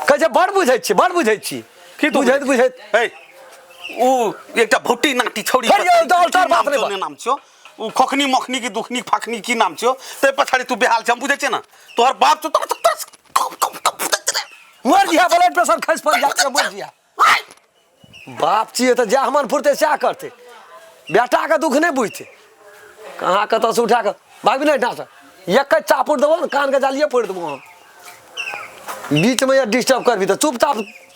कहै छै बड़ बुझै छी, बड़ बुझै छी। की तू बुझैत बुझैत ए उ एकटा भुट्टी नाटी छौड़ी हर यौ, तऽ अल्टर बात नहि नाम छौ, नाम छौ उ खोखनी मखनी की दुखनी फाखनी की नाम छौ ते पछाड़ी तू बेहाल छ, हम बुझै छियै ना तोहर बाप छौ। तोहर मर जिया, ब्लड प्रेशर खसि पड़ जात, मर जिया। बाप छियै तऽ जएह मन फुरतै सएह करतै, बेटाके दुख नहि बुझतै। कहाँ कतऽसँ उठा कऽ भागबी नहि एहिठामसँ, एकै चापुर देबो ने कानके जालिए फोड़ि देबो हम। बीचमे या डिस्टर्ब करबी तऽ चुपचाप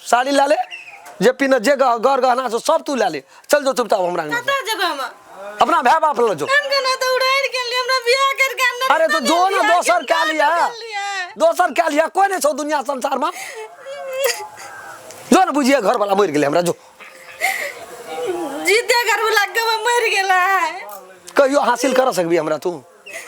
साड़ी लए ले, जे पिन्ह जे गर गहना छौ सब तू लए ले, चल जो चुपचाप हमरा अंगना से। कतऽ जेबै हम? अपना भाय बाप लग जो। हम केना तऽ उड़ारि गेलियै, हमरा बियाह करके अनने। अरे तो जो ना, दोसर कए लिया, दोसर कए लिया, कोई नहीं छौ दुनिया संसार में। जो ने बुझिए घर वाला मरि गेलै हमरा, जो। जीते घर वाला के मरि गेलै। कहियो हासिल कर सकबी हमरा तू?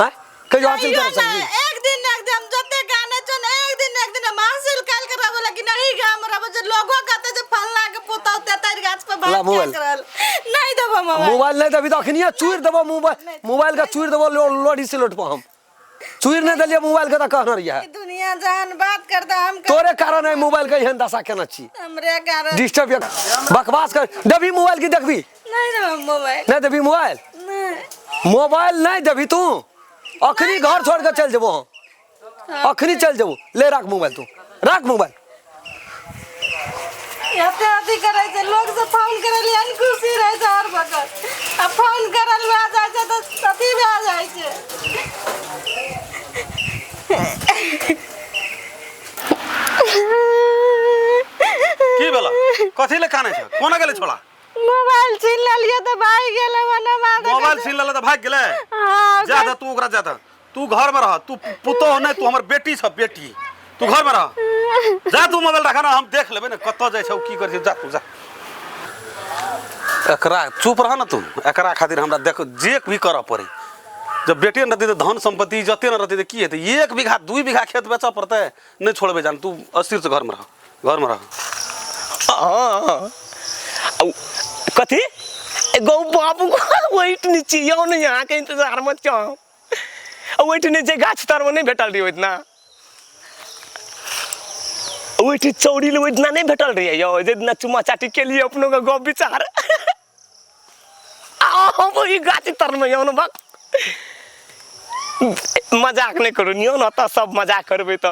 हैं, कहियो हासिल कर कहियो ना, सकबी? एक दिन एक दिन हम जते गाने छन, एक दिन एक दिन हम हासिल काल के रहबो, लेकिन एही गाम रहबो जे लोगो कहते जे फलना के पुतहु तेतरि गाछ पर ला भात मोबाइल। खाइत रहल। नहीं देबो मोबाइल। मोबाइल नहीं देबी तऽ अखनिये चूरि देबो मोबाइल, मोबाइल के चूरि देबो लोढ़ी सिलोट पर। हम चूरि नहीं देलियै मोबाइल के तऽ कहने रहियै। ई दुनिया जहान बात करता हम तोरे कारण है मोबाइल के एहन दशा केना छी। हमरे कारण। डिस्टर्ब या बकवास कर। देबी मोबाइल की देखबी? नहीं देबो मोबाइल। नहीं देबी मोबाइल? नहीं। मोबाइल नहीं देबी तू अखनी घर छोड़ के चल जेबो हम, अखनी चल जेबो। ले राख मोबाइल, तू राख मोबाइल। एते अथी करै छै लोग सब, फोन करै लिए एहन खुशी रहै छै हर वक्त, आ फोन करल भए जाइ छै तऽ अथी भए जाइ छै। की भेला? कथी ले कानै छ? कोना गेलै छोड़ा? मोबाइल छीन लेलियै तऽ भागि गेलै ओने मार। मोबाइल छीन लेले तऽ भागि गेलै? हाँ। जा दे तू ओकरा, जा दे तू घर में रह। तू पुतोह नहि, तू हमर बेटी छ, बेटी। तू घर में रह, जा तू मोबाइल रखा ना, हम देख लेबै ने कतऽ जाइ छै, की करै छै। जा तू, जा। एकरा चुप रह ना तू। एकरा खातिर हमरा देख जे भी करऽ पड़े। जब बेटे न रहतै तऽ धन सम्पत्ति जते न रहतै तऽ की हेतै? 1 बीघा 2 बीघा खेत बेचऽ पड़तै। नहि छोड़बै जान, तू अस्थिर से घर में रह, घर में रह। हाँ, कथी गौ बाबू ओहिठनी छी यौ ने, अहाँके इंतजारमे छौ। ओहिठनी जे गाछ तरमे नहि भेटल रही ओहिदिना, ओहिठी चौरी लए ओहिदिना नहि भेटल रहियै यौ, जे दिना चुम्मा चाटी केलियै अपनो के गप विचार। आ हम ओहि गाछ तरमे यौ ने। बक, मजाक नहि करू यौ ने, तऽ सब मजाक करबै तऽ।